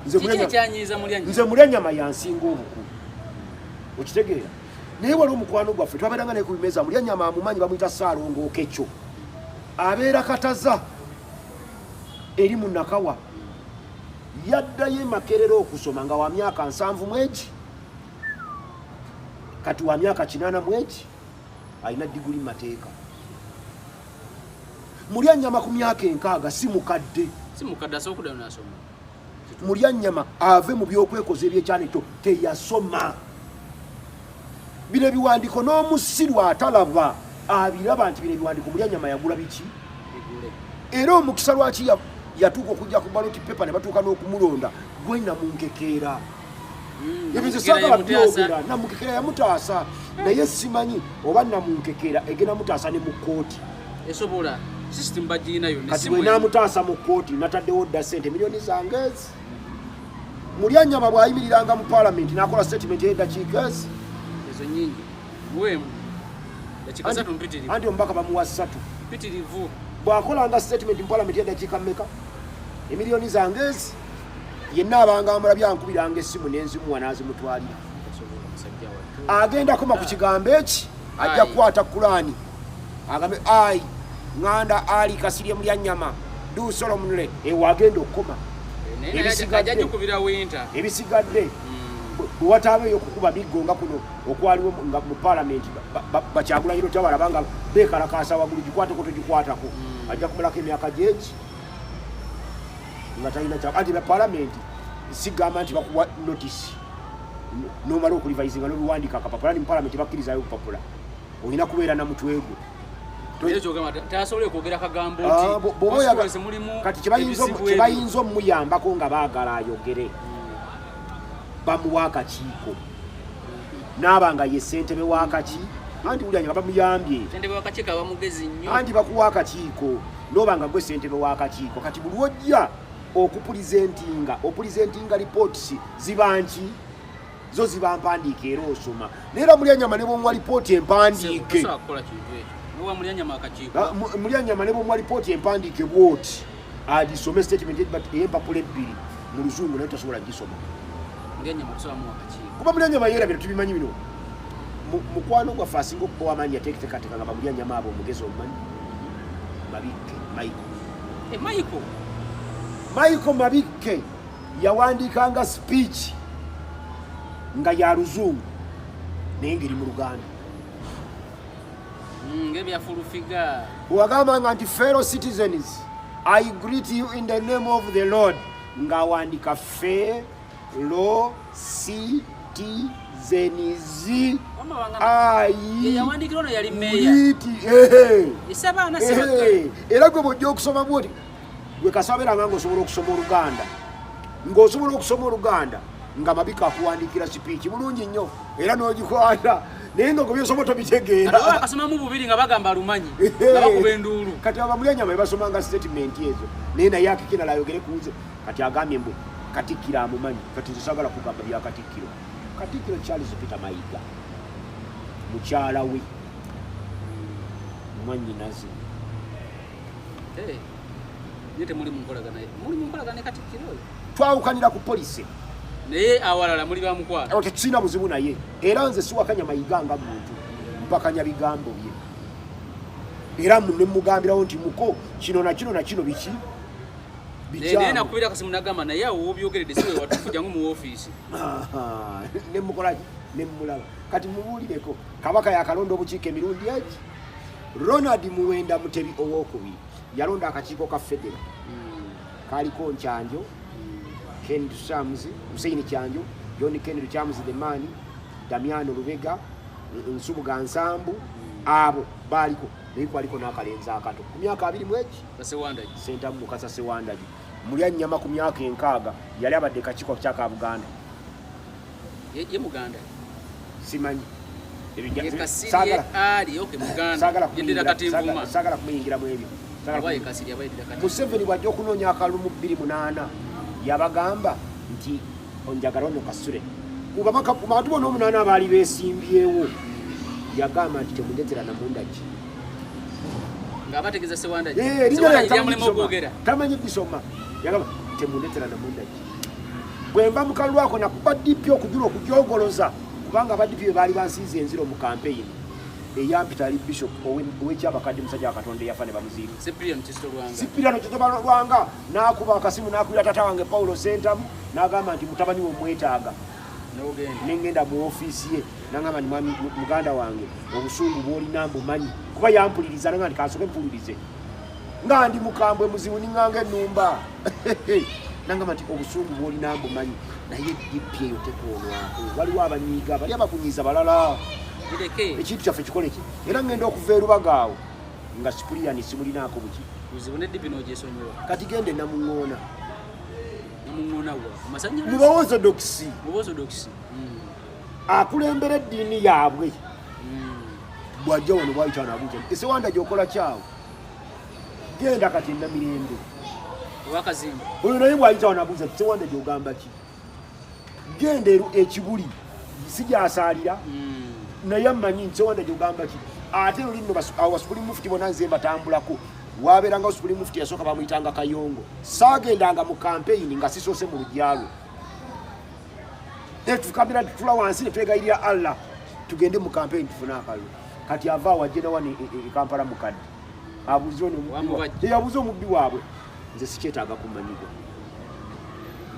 Nze Kiki ekyanyiiza Mulyanyama? Nze Mulyanyama yansinga obukulu, okitegeera? Naye wali omukwano gwaffe twabeeranga naye ku bimeeza, Mulyanyama amumanyi, bamuyita Saalongo Okekyo, abeera Kataza eri mu Nakawa. Yaddayo e Makerere okusoma nga wa myaka 70 egi, kati wa myaka 81 egi, alina diguli mu mateeka. Mulyanyama ku myaka 60 si mukadde. Si mukadde, asobola okuddayo n'asoma. Mulyanyama ave mu byokwekoza ebyekyana ekyo, teyasoma. Bino ebiwandiiko n'omusiru atalaba abiraba nti bino ebiwandiiko Mulyanyama yagula biki. Bigule. Era omukisa lwaki yatuuka okujja ku ballot paper ne batuuka n'okumulonda gwe namunkekeera. Ebyo nze Namunkekeera saagala yamutaasa. byogera. Namunkekeera yamutaasa, naye simanyi oba namunkekeera egenda mutaasa ne mu kkooti. Esobola, system bagiyina yonna. Kati Essimu bwe naamutaasa mu kkooti, nataddewo dda sente miliyoni zange ezi. Mulyanyama bw'ayimiriranga mu paalamenti n'akola statement ey'eddakiika ezi. Ezo nyingi, muweemu dakiika 3, mpitirivu. Anti omubaka bamuwa 3. Mpitirivu. Bw'akolanga statement mu paalamenti y'eddakiika mmeka, emiliyoni zange ezi, yenna abanga amulabye ankubiranga essimu n'enzimuwa n'azimutwalira. Tasobola musajja wattu. Agenda koma ku kigambo eki, ajja Ayi. kukwata Kulaani agambe ai ŋŋanda ali Kasirye Mulyanyama do solemnly, ewo agenda okukoma. Naye naye ajja gikubira winta. Ebisigadde bwe wataabeeyo okukuba miggo nga kuno okwaliwo nga mu paalamenti bakyagulanyiro tabalaba nga beekalakaasa waggulu, gikwateko togikwatako, ajja kumalako emyaka gyegi nga talina kya. Anti bya paalamenti sigamba nti bakuwa notisi nomala okurevisinga nobiwandiika akapapula, ni mu paalamenti bakkirizayo obupapula, olina kubeera na mutwe gwe. Era kyogamba tasobole kwogera kagambo Ah, nti bw'oba constituency mulimu kati kyebayinza ebizibu ebyo. Kyebayinza omuyambako nga baagala ayogere, bamuwa akakiiko naaba nga ye ssentebe w'akaki, anti wulira nga bamuyambye. Ssentebe w'akakiiko aba mugezi nnyo. Anti bakuwa akakiiko noba nga gwe ssentebe w'akakiiko, kati buli lwojja okupresentinga, opresentinga reports ziba nki, zo ziba mpandiike era osoma. Naye era Mulyanyama ne bwomuwa lipooti empandiike, Tosobola kukola kintu ekyo nowa Mulyanyama akakiiko. Ah, Mulyanyama ne bwomuwa lipooti empandiike bwoti agisome, statement ey'empapula 2 mu Luzungu, naye tosobola gisoma. Mulyanyama tosobola muwa akakiiko. Kuba Mulyanyama yeerabira, tubimanyi bino. Mukwano gwaffe asinga okuba wamaanyi yateekateekateeka nga bamulyanyama abo omugezi omumanyi, Mabikke Michael. Eh, Michael. Michael Mabikke yawandiikanga speech nga ya Luzungu naye ngeri mu Luganda. Ng'ebya Full Figure. Wagambanga nti, "Fellow citizens, I greet you in the name of the Lord," ng'awandika fellow citizens Wamma wangamba I ye yawandiikira ono yali meeya. greet, ehe. Esabaana Ehe. Sebaggala. Era gwe bwojja okusoma bwoti, gwe kasaberanga ngaosobola okusoma Oluganda, ng'osobola okusoma Oluganda, nga Mabika akuwandiikira sipiiki bulungi nnyo era n'ogikwata, naye nga gwe byosoma tobitegeera. Kati oba akasomamu bubiri nga bagamba alumanyi, nga bakuba enduulu. Kati abamulyanyama bebasomanga statement ezo, naye naye akikirala ayogere ku nze. Kati agambye mbu Katikkiro amumanyi. Kati nze saagala kugamba bya Katikkiro. Katikkiro Charles Peter Mayiga, mukyala we mwannyinaze. Eh, ye temuli mu nkolagana, muli mu nkolagana ne Katikkiro oyo? Twawukanira ku polisi. Naye awalala muli ba mukwano? Awo tetusina buzibu naye, era nze siwakanya Mayiga nga muntu, mpakanya bigambo bye, era ne mugambirawo nti muko kino na kino na kino biki. Naye naye Bikyamu. Nakubira akasimu nagamba naye awo wobyogeredde si we watuufu, jangu mu woofiisi. Aha, nemukolaki, nemulaba. Kati mubuulireko, Kabaka yakalonda obukiiko emirundi egi. Ronald Muwenda Mutebi owokubiri yalonda akakiiko ka federo. Kaliko Nkyanjo, Ken Lukyamuzi, Hussein Kyanjo, John Ken Lukyamuzi the man, Damiano Lubega, Nsubuga Nsambu, abo baaliko, naye kwaliko n'akalenzi akato ku myaka 21. Basewandagi. Sentamu Mukasa Sewandagi, mulya nnyama ku myaka 60, yali abadde kakiiko kyaka Buganda. Ye muganda? Simanyi. Ye Kasirye ali, okay, muganda. Saagala Yeddira Katinvuma. Saagala kumuyingira mu ebyo. Saagala Oba ye Kasirye aba yeddira Katinvuma. Museveni bw'ajja okunoonya akalulu mu 2008, yabagamba nti onjagala ono Kasule. Ku babaka, ku bantu bonna 8 abaali beesimbyewo, yagamba nti temundetera namundagi. Ng'abategeeza Sewandagi. Erinnya Sewandagi lyange lyamulema tamanyi kusoma. okwogera. Tamanyi kusoma. Yagamba temundetera namundagi. Bwe nva mu kalulu ako nakuba DP okujula okujogoloza, kubanga aba DP be baali bansinze enziro mu campaign. Eyampita ali Bishop ow'ekyabakadde, musajja wa Katonda eyafa ne bamuziika. Cyprian Kizito Lwanga. Cyprian Kizito Lwanga n'akuba akasimu n'akubira taata wange Paulo Sentamu n'agamba nti mutabani we omwetaaga. N'ogenda. Ne ngenda mu ofiisi ye n'angamba nti mwami, muganda wange obusungu bw'olina mbumanyi, kuba yampuliriza n'angamba nti kansooke mpulirize. Nga ndi mukambwe muzibu ninganga ennumba. N'angamba nti obusungu bw'olina mbumanyi, naye DP eyo tekoonwako. Waliwo abanyiiga, bali abakunyiiza balala. Bireke. Ekintu kyaffe kikole ki? Era ngenda okuva e Rubaga awo nga Cyprian simulinaako buki. Buzibu ne DP n'ogyesonyiwa. Kati genda e Namuŋŋoona. Namuŋŋoona wa? Ku masannyalaze? Mu Baorthodox. Mu Baorthodox. Akulembera eddiini yaabwe. Bw'ajja wano bw'ayita wano abuuza nti, Sewanda gy'okola kyawo? Genda kati e Namirembe. Owakazimba. Oyo naye bw'ayita wano abuuza nti, Sewanda gy'ogamba ki? Genda e Kibuli, si gy'asaalira. Naye ammanyi nti Sewanda gy'ogamba ki? Ate luli nno awo Basupuli Mufti bonna nze mbatambulako. Waabeeranga Supuli Mufti yasooka bamuyitanga Kayongo. Saagendanga mu campaign nga sisoose mu luggya lwe. Ne tukabira tutula wansi ne twegayirira Allah tugende mu campaign tufune akalulu. Kati ava awo ajje na wano e Kampala mukadde. Abuuze ono omubbi wa- Wamubajja. Abuuze omubbi waabwe. Nze sikyetaaga kumanyibwa.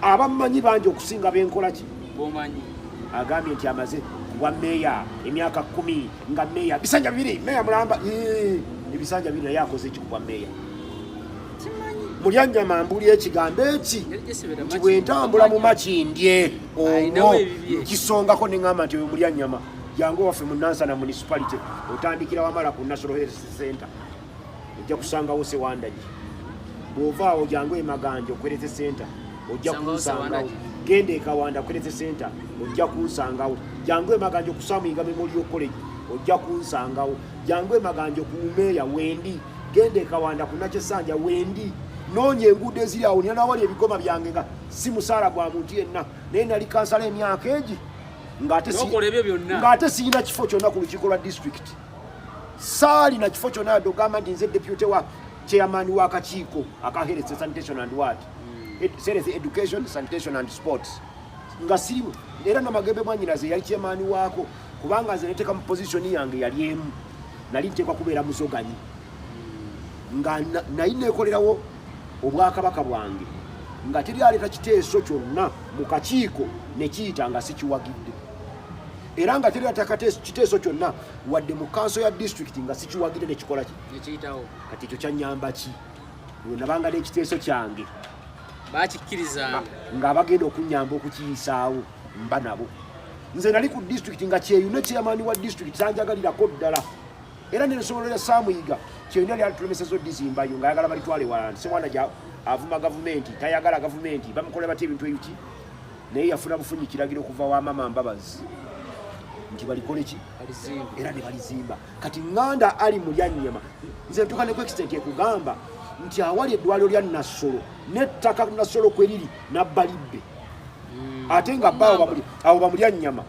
Abammanyi bangi okusinga benkola ki? B'omanyi. Agambye nti amaze kubwa meeya emyaka 10 nga meeya bisanja 2, meeya mulamba. Ebisanja 2 naye akoze eki kubwa meeya? Simanyi. Mulyanyama mbuli ekigambo eki Engeri gye sibeera nti Makindye. bwe ntambula mu Makindye Alinawo omwo ebibye. nkisongako ne ŋŋamba nti oyo Mulyanyama jangu waffe mu Nansana Municipality, otandikira Wamala ku National Health Center, ojja kusangawo Sewandagi. Bw'ova awo jangu e Maganja ku Health Center, ojja Kusangawo kunsangawo. Sewandagi. Genda e Kawanda ku Health Center, ojja kunsangawo. Jangu e Maganja ku Samuyiga Memorial College, ojja kunsangawo. Jangu e Maganja ku Umeya wendi. Genda e Kawanda ku Nakyesanja wendi. Noonya enguudo eziri awo, nina nawali ebigoma byange nga si musaala gwa muntu yenna, naye nali kansala emyaka egi N'okola ebyo byonna. ng'ate siyina kifo kyonna ku lukiiko lwa district. Saalina kifo kyonna yadde ogamba nti nze deputy wa chairman w'akakiiko aka health, sanitation and what, health, education, sanitation and sports, nga sirimu. Era Namagembe mwanyinaze yali chairman waako, kubanga nze neteeka mu position yange yali emu, nali nteekwa kubeera muzoganyi nga nali neekolerawo obwakabaka bwange, nga teri aleeta kiteeso kyonna mu kakiiko ne kiyita nga sikiwagidde, era nga teri aleeta kiteeso kyonna wadde mu kanso ya district nga sikiwagidde nekikola ki? Nekiyitawo. Kati ekyo kyanyamba ki? Lwe nabanga n'ekiteeso kyange Bakikkirizanga. Nga abagenda okunyamba okukiyisaawo mba nabo. Nze nali ku district nga Kyeyune chairman wa district sanjagalirako ddala, era nensomero lya Saamuyiga Kyeyune lyatulemeseza odizimbayo ng'ayagala balitwale walala, nti Sewanda gya avuma gavumenti, tayagala gavumenti, bamukola batya ebintu ebiki, naye yafuna bufunyi kiragiro okuva wa Mama Mbabazi nti balikole ki? Balizimba. Era ne balizimba. Kati ŋŋanda ali Mulyanyama, nze ntuuka ne ku extent ekugamba nti awali eddwaliro lya Nassolo n'ettaka Nassolo kwe riri nabbalibbe, ate nga baawo abo Bamulyanyama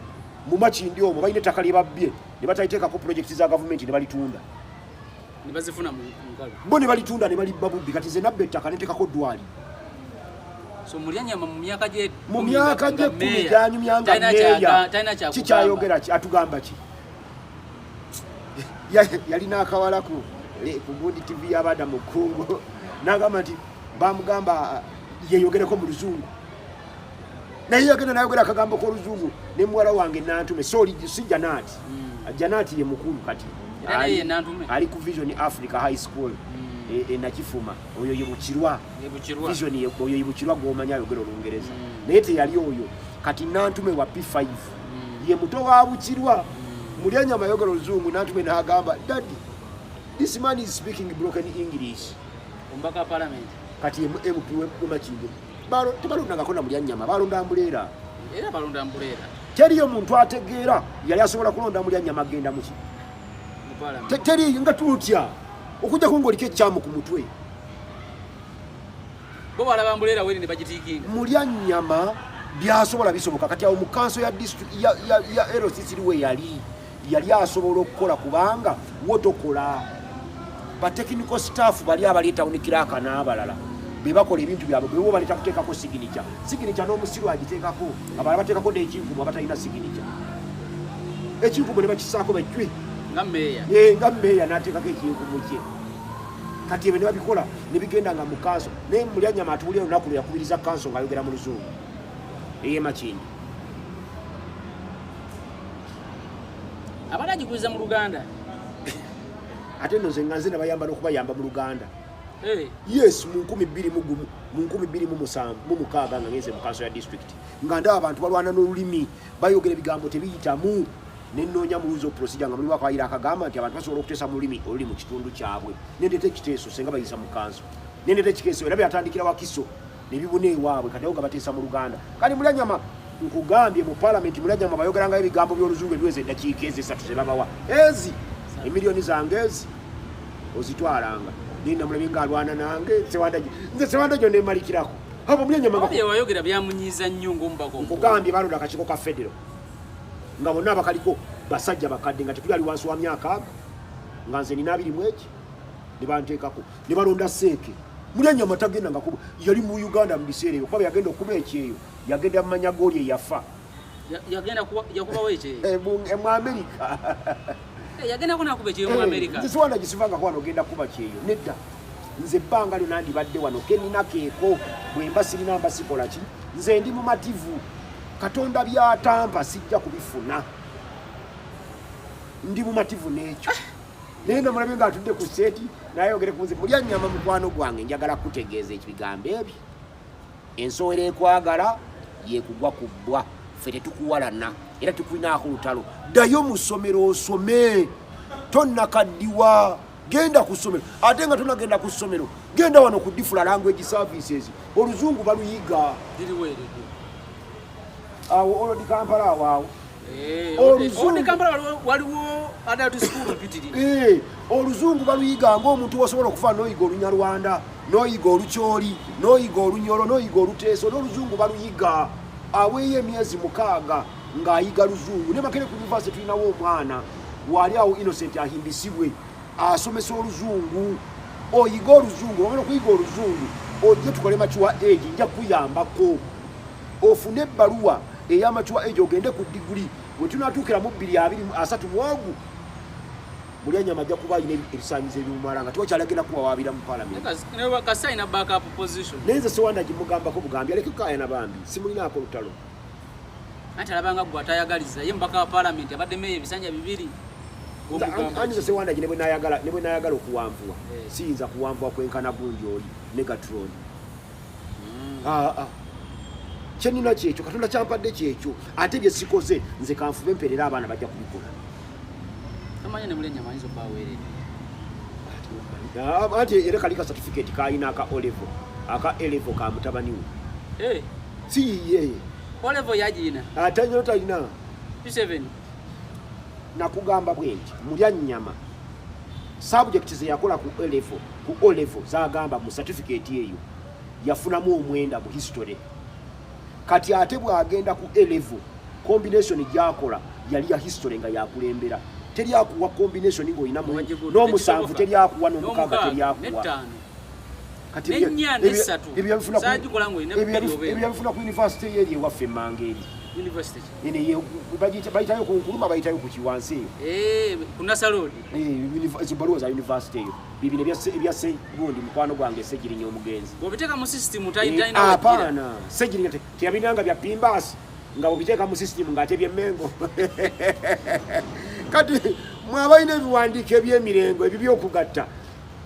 mu Makindi omwo balina ettaka lye babbye ne bataliteekako pulojekiti za gavumenti ne balitunda. Ne bazifuna mu nkalu. Bo ne balitunda ne balibba bubbi. Kati nze nabba ettaka neteekako ddwaliro. So Mulyanyama mu myaka gye Mu myaka gye 10 gyanyumya nga meeya talina kyakugamba. Kikyayogera ki? Atugamba ki? Yalina akawala ku gundi TV y'abaana mu Kkungu, n'agamba nti bamugamba yeyogereko mu Luzungu, naye yagenda nayogera akagambo k'Oluzungu ne muwala wange Nantume. So si Janati. Janati ye mukulu kati. Era naye ye Nantume? Ali ku Vision Africa High School. Enakifuma oyo ye Bukirwa. Ye Bukirwa. Vision oyo ye Bukirwa gw'omanyi ayogera Olungereza. Naye teyali oyo. Kati Nantume wa P5 ye muto wa Bukirwa. Mulyanyama ayogera Oluzungu, Nantume n'agamba, "Daddy, this man is speaking broken English." Omubaka wa parliament. Kati ye MP we Makindye. Tebalondangako na Mulyanyama, balonda Mbuleera. Era balonda Mbuleera. Teriyo muntu ategeera yali asobola kulonda Mulyanyama agenda muki mu parliament. Teriyo nga tutya okujjako ng'oliko ekyamu ku mutwe. Bo balaba Mbuleera weri ne bagitiikinga. Mulyanyama byasobola bisoboka. Kati awo mu kanso ya district ya LCC we yali asobola okukola, kubanga wo tokola ba technical staff bali abali town clerk n'abalala be bakola ebintu byabwe, bwe bo baleeta kuteekako signature, signature n'omusiru agiteekako, abalala bateekako n'ekinkumu, abatalina signature ekinkumu ne bakisaako bajjwe. Nga meeya. Nga meeya n'ateekako ekinkumu kye. Kati ebyo ne babikola ne bigenda nga mu kanso. Naye Mulyanyama atuwulira olunaku lwe yakubiriza kanso ng'ayogera mu Luzungu ey'e Makindye. Abadde agikubiriza mu Luganda. Ate nno nze nga nze nabayamba n'okubayamba mu Luganda. Yes, mu 2001, mu 2007, mu 06 nga ngenze mu kanso ya district, nga ndaba abantu balwana n'olulimi, bayogera ebigambo tebiyitamu, nenoonya mu rules of procedure nga mulimu akawayiro akagamba nti abantu basobola okuteesa mu lulimi oluli mu kitundu kyabwe. Nendeeta ekiteeso senga bayisa mu kanso, nendeeta ekikeeso era byatandikira Wakiso ne bibuna ewaabwe. Kati awo nga bateesa mu Luganda. Kati Mulyanyama, nkugambye, mu palamenti Mulyanyama bayogerangayo ebigambo by'Oluzungu ebiweza eddakiika ezo 3 ze babawa, ezi emiliyoni zange ezi ozitwalanga. Naye namulabye ng'alwana nange Sewandagi, nze Sewandagi nemalikirako abo Mulyanyama Oba bye wayogera byamunyiiza nnyo ng'omubaka omukulu. Nkugambye, balonda akakiiko ka federo nga bonna abakaliko basajja bakadde, nga tetuli ali wansi wa myaka aga, nga nze nina 21, ne banteekako ne balonda Seeke. Mulyanyama tagenda nga kuba yali mu Uganda mu biseera ebyo, kuba yagenda okuba ekyeyo yagenda mu manya gooli eyafa. Yagenda yakubawo ekyeyo? Mu Amerika. Yagendako nakuba ekyeyo mu Amerika? Nze siwanda gisivangako wano ogenda kuba kyeyo, nedda. Nze ebbanga lyonna ndibadde wano kenina keeko, bwe mba sirina mba sikola ki. Nze ndi mumativu, Katonda byatampa sijja kubifuna, ndi mumativu n'ekyo. Naye namulabye ng'atudde ku seeti nayogere ku nze. Mulyanyama mukwano gwange, njagala kutegeeza ekibigambo ebyo: ensowera ekwagala yekugwa ku bbwa. Ffe tetukuwalana era tukulinaako lutalo. Ddayo mu ssomero osome, tonnakaddiwa, genda ku ssomero. Ate nga tonagenda ku ssomero, genda wano ku Difula Language Services, Oluzungu baluyiga. Liriweeredde. Awo Old Kampala awo awo. Old Kampala waliwo adult school mpitirivu. Oluzungu baluyiga ng'omuntu wosobola okufa n'oyiga Olunyarwanda, n'oyiga Olukyoli, n'oyiga Olunyolo, n'oyiga Oluteeso, n'Oluzungu baluyiga. Aweeyo emyezi 6 ng'ayiga Luzungu. Ne Makerere ku university tulinawo omwana waali awo, Innocent Ahimbisibwe, asomesa Oluzungu. Oyiga Oluzungu, wamala okuyiga Oluzungu ojje tukole mature age, nja kuyambako ofune ebbaluwa eya mature age ogende ku diguli. Bwe tunatuukira mu 2030 mwogu, Mulyanyama ajja kuba alina ebisaanyizo ebimumala nga tewakyalagenda kuwawaabira mu palamenti. Kasita alina backup position. Naye nze Sewanda gimugambako bugambi aleke kukaayana, bambi simulinaako lutalo. Anti alabanga gwe atayagaliza ye mubaka wa palamenti abadde meeya ebisanja bibiri. Gw'omugamba Anti nze ki? Sewanda gi ne bwe nayagala okuwanvuwa, siyinza kuwanvuwa kwenkana gundi oli Megatron. Aa, kyenina kyekyo Katonda kyampadde kyekyo, ate bye sikoze nze kanfube mperera abaana bajja kubikola. Tomanyi ne Mulyanyama ayinza okuba aweeredde. Anti era kali ka certificate kalina aka O level, aka A level ka mutabani we. Si yiye. O level yagiina? Ate nyo talina. P7. Nakugamba bwe nti Mulyanyama subject ze yakola ku A level, ku O level zagamba mu certificate eyo yafunamu 9 mu history. Kati ate bw'agenda ku A level, combination gyakola yali ya history nga yakulembera. Teryakuwa combination ng'olina n'omusanvu, teryakuwa n'omukaaga, teryakuwa. N'ettaano. Kati N'ennya n'essatu. Zaagikola ng'olina ebyo bbiri oba emu. Ebyo yabifuna ku university yeri ewaffe emmanga eri. University ki? Eno bayitayo ku Nkuluma, bayitayo ku Kiwansi eyo. Ku Nasser Road. Ezo baluwa za university eyo bibino ebya gundi mukwano gwange Segirinya omugenzi. Bw'obiteeka mu system talina wagira. Apaana, Segirinya teyabinanga bya pimbasi nga bwobiteeka mu system ng'ate byemmengo. Kati mwabalina ebiwandiiko eby'emirengo ebyo byokugatta.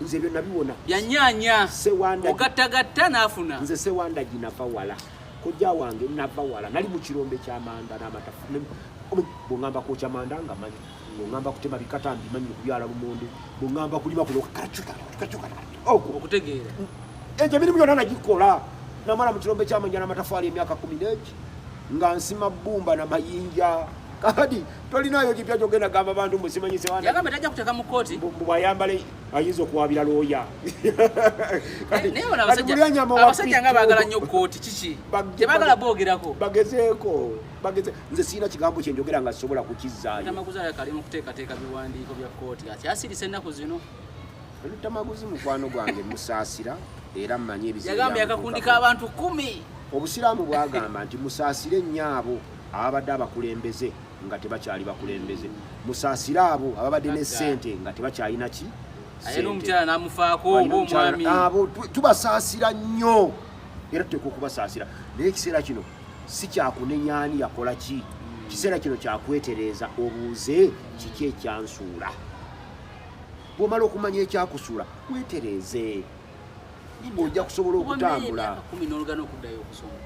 Nze ebyo nabiwona. Byanyanya. Sewanda. Ogattagatta n'afuna. Nze Sewandagi nava wala, kojja wange nava wala, nali mu kirombe ky'amanda n'amatafu. Bw'oŋŋamba kwokya manda nga manyi, bw'oŋŋamba kutema bikata mbimanyi, okubyala lumonde, bw'oŋŋamba kulima kuno okwo. Okutegeera. Egyo emirimu gyonna nagikola. Namala mu kirombe ky'amanja n'amatafaali emyaka 10 nga nsima bbumba na mayinja. Kakati tolinayo kipya kyogenda gamba bantu musimanyi Sewanda. Yagambye tajja kuteeka mu kkooti. Bwayambale ayinza okuwabira looya. Naye bano abasajja nga baagala nnyo kkooti, kiki? Tebaagala boogerako. Bagezeeko, bageze. Nze sirina kigambo kye njogera nga sobola kukizzaayo. Lutamaguzi alabika ali mu kuteekateeka biwandiiko bya kkooti, akyasirise ennaku zino. Lutamaguzi mukwano gwange, musaasira era mmanyi ebizibu. Yagambye akakundi k'abantu 10. Obusiraamu bwagamba nti musaasire nnyo abo ababadde abakulembeze nga tebakyali bakulembeze, musaasire abo ababadde ne ssente nga tebakyalina ki. Aye n'omukyala n'amufaako oba omwami. Abo tubasaasira nnyo era tuteekwa okubasaasira, naye ekiseera kino si kyakunenya ani yakola ki. Kiseera kino kyakwetereeza, obuuze kiki ekyansuula. Bw'omala okumanya ekyakusuula, weetereeze, ojja kusobola okutambula. 10 n'olugana okuddayo okusoma.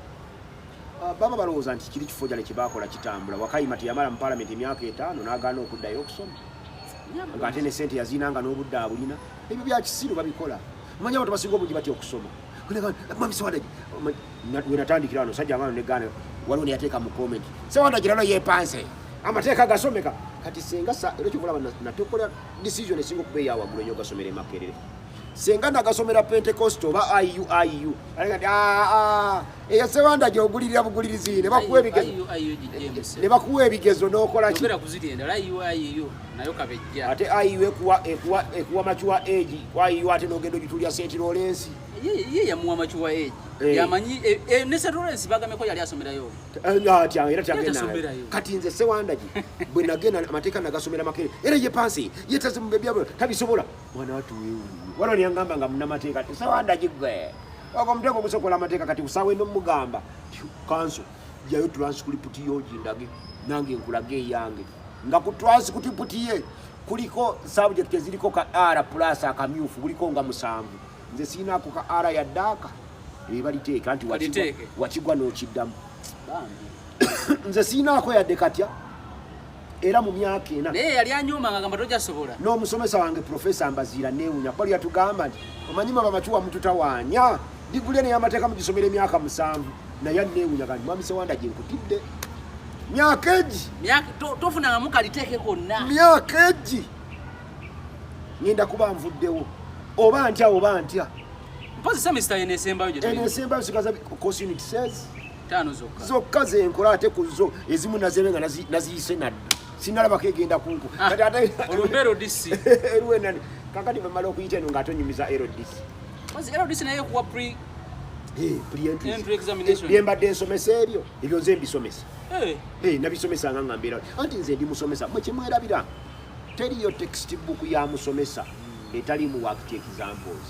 Baba balowooza nti kiri kifo gyale kyebakola kitambula. Wakayima teyamala mu palamenti emyaka 5 n'agaana okuddayo okusoma, ng'ate ne ssente yaziinanga n'obudde abulina. Ebyo bya kisiru babikola. Mmanyi abantu basinga obungi batya okusoma. Mwami Sewandagi, we natandikira wano sajja ngano ne Ghana, waliwo neyateeka mu comment, Sewandagi lano yeepanse amateeka gasomeka. Kati senga era kyokulaba natukola decision esinga okuba eya waggulu ennyo, gasomera e Makerere. Senga nagasomera Pentecost oba IUIU, alega nti eyo Sewandagi ogulirira bugulirizi, ne bakuwa ebigezo. IUIU gijje. Ne bakuwa ebigezo n'okola ki? Yogera ku ziri endala, IUIU nayo kabejja. Ate IU ekuwa mature age, IU ate n'ogenda ogitulya St Lawrence. Ye yamuwa mature age. Yamanyi, ne St Lawrence bagameko yali asomerayo. Atya, era tyagenda. Tasomerayo. Kati nze Sewandagi bwe nagenda amateeka nagasomera Makerere, era ye pansi yetaze mu byabwe tabisobola. Mwana watu weewuunye. Waliwo neyangamba nga munnamateeka nti Sewandagi gwe ogwo omuteeko ogusokola amateeka, kati kusaawa eno mugamba kanso jayo transcript yo gindage nange nkulage eyange, nga ku transcript ye kuliko subject eziriko ka R plus akamyufu buliko nga 7. Nze siinaako ka R ya ddaaka ebaliteeka nti Baliteeke. wakigwa n'okiddamu. Bambi. Nze siinaako yadde katya, era mu myaka 4. Naye yali anyooma nga gamba tojasobola. N'omusomesa wange Profesa Mbaziira neewunya kuba yatugamba nti omanyi mwaba macuwa mututawaanya diguli eno ey'amateeka mugisomera emyaka 7, naye aneewunya kandi mwami Sewandagi nkutidde myaka egi. Myaka, tofunangamu kaliteeke konna. Myaka egi ngenda kuba nvuddewo oba ntya oba ntya. Mpozi semester eno esembayo gye Eno tulina. esembayo sigaza course unit says 5 zokka. Zokka ze nkola, ate ku zo ezimu nazebe nga naziyise nadda. Sinnalabako egenda kunku. Kati ate Olumbe LDC. Eruwe nani? Kakati bwe mmala okuyita eno ng'ate onyumiza LDC. Mpozi LDC naye ekuwa pre Pre-entry. Entry examination. Bye mbadde nsomesa ebyo, ebyo nze mbisomesa. Nabisomesanga nga mbeera. Anti nze ndi musomesa. Mwe kye mwerabira, teriyo textbook ya musomesa etaliimu worked examples.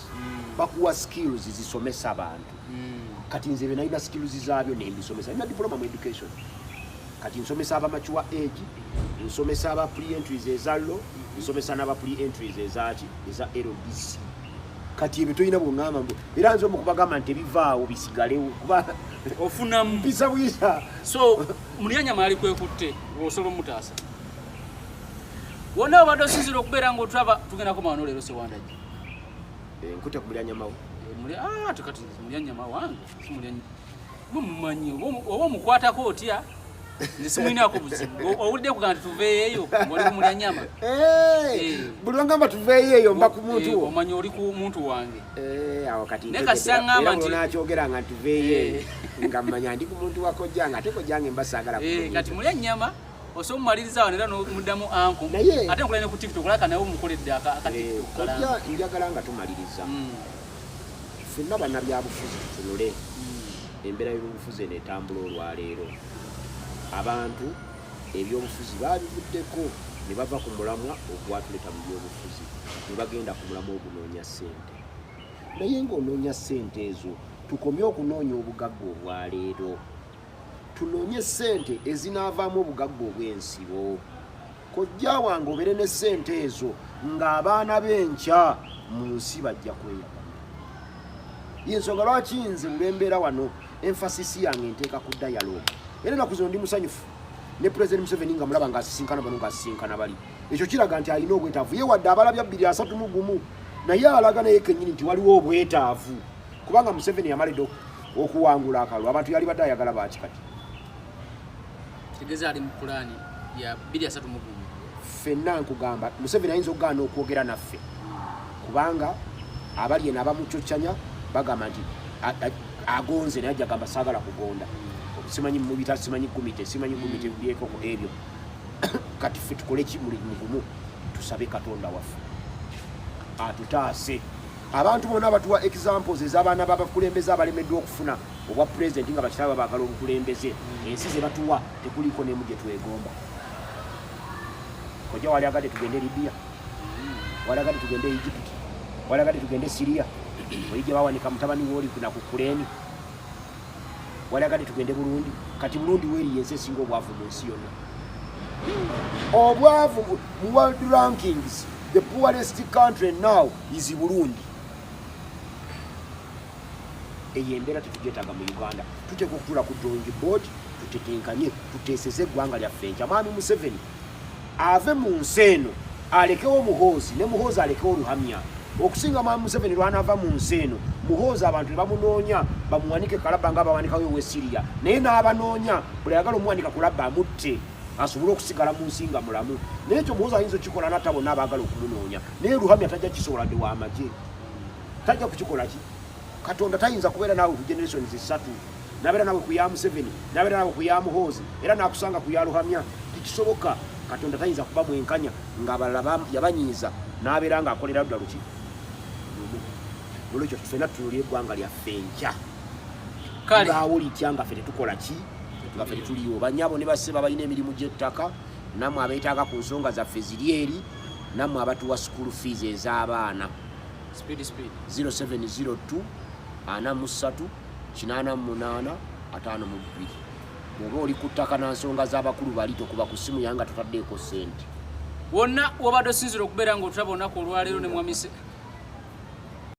Bakuwa skills zisomesa abantu. Kati nze bye nalina skills zaabyo ne mbisomesa. Nina diploma mu education. Kati nsomesa aba mature age, nsomesa aba pre-entries eza law, nsomesa n'aba pre-entries eza ki? Eza LDC. Kati ebyo tolina bw'oŋŋamba mbu, era nze omu kubagamba nti ebivaawo bisigalewo, kuba ofunamu. Mpisa buyisa. So, Mulyanyama yali kwekutte, ng'osobola omutaasa. Wonna obadde osinziira okubeera ng'otulaba, tugenda koma wano leero Sewandagi. Nkute ku Mulyanyama wo. Kati Mulyanyama wange, si Mulyanyama. Mwe mumanyi, oba omukwatako otya? Nze simulinaako buzibu. Owulidde kugamba nti tuveeyo, ng'oli ku Mulyanyama? Buli lwangamba tuveeyo eyo mba ku muntu wo. Omanyi oli ku muntu wange. Awo kati Naye ntegedde. kasita ŋŋamba Era nti bw'onaakyogera nga ntuveeyo eyo, nga mmanya ndi ku muntu wa kojjange, ate kojjange mba saagala kumuyita. Kati Mulyanyama osobola omumaliriza wano era n'omuddamu anko. Naye ate nkola ne ku TikTok, olaka nawe omukoledde aka TikTok Kojja kalamba. njagala nga tumaliriza. Ffenna bannabyabufuzi tutunule embeera y'ebyobufuzi eno etambula olwaleero. Abantu ebyobufuzi baabivuddeko ne bava ku mulamwa ogwatuleeta mu byobufuzi ne bagenda ku mulamwa ogunoonya ssente. Naye ng'onoonya ssente ezo, tukomye okunoonya obugagga obwaleero. Tunoonye ssente ezinaavaamu obugagga obw'ensibo. Kojja wange obeere ne ssente ezo ng'abaana b'enkya Mu nsi bajja kweyagala. Yensonga lwaki nze lwembeera wano emphasis yange nteeka ku dialogue. Era ennaku zino ndi musanyufu ne President Museveni nga mulaba ng'asisinkana bano, ng'asisinkana bali. Ekyo kiraga nti alina obwetaavu. Ye wadde abalabya 2031, naye alaga naye kennyini nti waliwo obwetaavu, kubanga Museveni yamalidde okuwangula akalulu, abantu yali badde ayagala baaki kati? Kitegeeza ali mu pulaani ya 2031. Ffenna nkugamba, Museveni ayinza okugaana okwogera naffe kubanga abali eno abamucoccanya bagamba nti agonze, naye ajja gamba saagala kugonda. Simanyi mubita, simanyi gumite, simanyi gumite byekoko ebyo. Kati ffe tukole ki? Muli mugumu, tusabe Katonda waffe atutaase. Abantu bonna batuwa examples ez'abaana b'abakulembeze abalemeddwa okufuna obwa pulezidenti nga bakitaba baagala obukulembeze. Ensi ze batuwa tekuliiko n'emu gye twegomba. Kojja, wali agadde tugende Libya, wali agadde tugende Egypt, wali agadde tugende Syria, oli gye bawanika mutabani wooli na ku kuleeni. Wali agadde tugende Burundi? Kati Burundi weeri yensi esinga obwavu mu nsi yonna. Obwavu mu world rankings, the poorest country now is Burundi. Eyo embeera tetugyetaaga mu Uganda. Tuteeka okutuula ku drawing board, tutetenkanye, tuteeseze eggwanga lyaffe enkya. Mwami Museveni ave mu nsi eno alekewo Muhoozi, ne Muhoozi alekewo Ruhamya. Okusinga mwami Museveni lwanaava mu nsi eno, Muhoozi abantu ne bamunoonya bamuwanike kalabba nga bawanikawo ewe Siriya, naye n'abanoonya buli ayagala omuwanika kulabba amutte asobole okusigala mu nsi nga mulamu. Naye ekyo Muhoozi ayinza okukikola natta bonna abaagala okumunoonya, naye Ruhamya tajja kisobola dde w'amagye, tajja kukikola ki. Katonda tayinza kubeera naawe ku generations ssatu, nabeera naawe ku ya Museveni, nabeera naawe ku ya Muhoozi, era nakusanga ku ya Ruhamya. Tekisoboka. Katonda tayinza kuba mwenkanya ng'abalala yabanyiiza n'abeera ng'akolera ludda luki lumu. Nolwekyo ffenna tutunulire eggwanga lyaffe enkya libaawo litya nga ffe tetukola ki, nga ffe tetuliiwo. Banyabo ne bassebo abalina emirimu gy'ettaka, nammwe abeetaaga ku nsonga zaffe ziri eri, nammwe abatuwa school fees ez'abaana. Speed, speed. 0702 43 88 52. Bw'oba oli ku ttaka na nsonga z'abakulu bali, tokuba ku ssimu yange nga totaddeeko ssente. Wonna wabadde osinzira okubeera ng'otulaba olunaku olwaleero ne mwami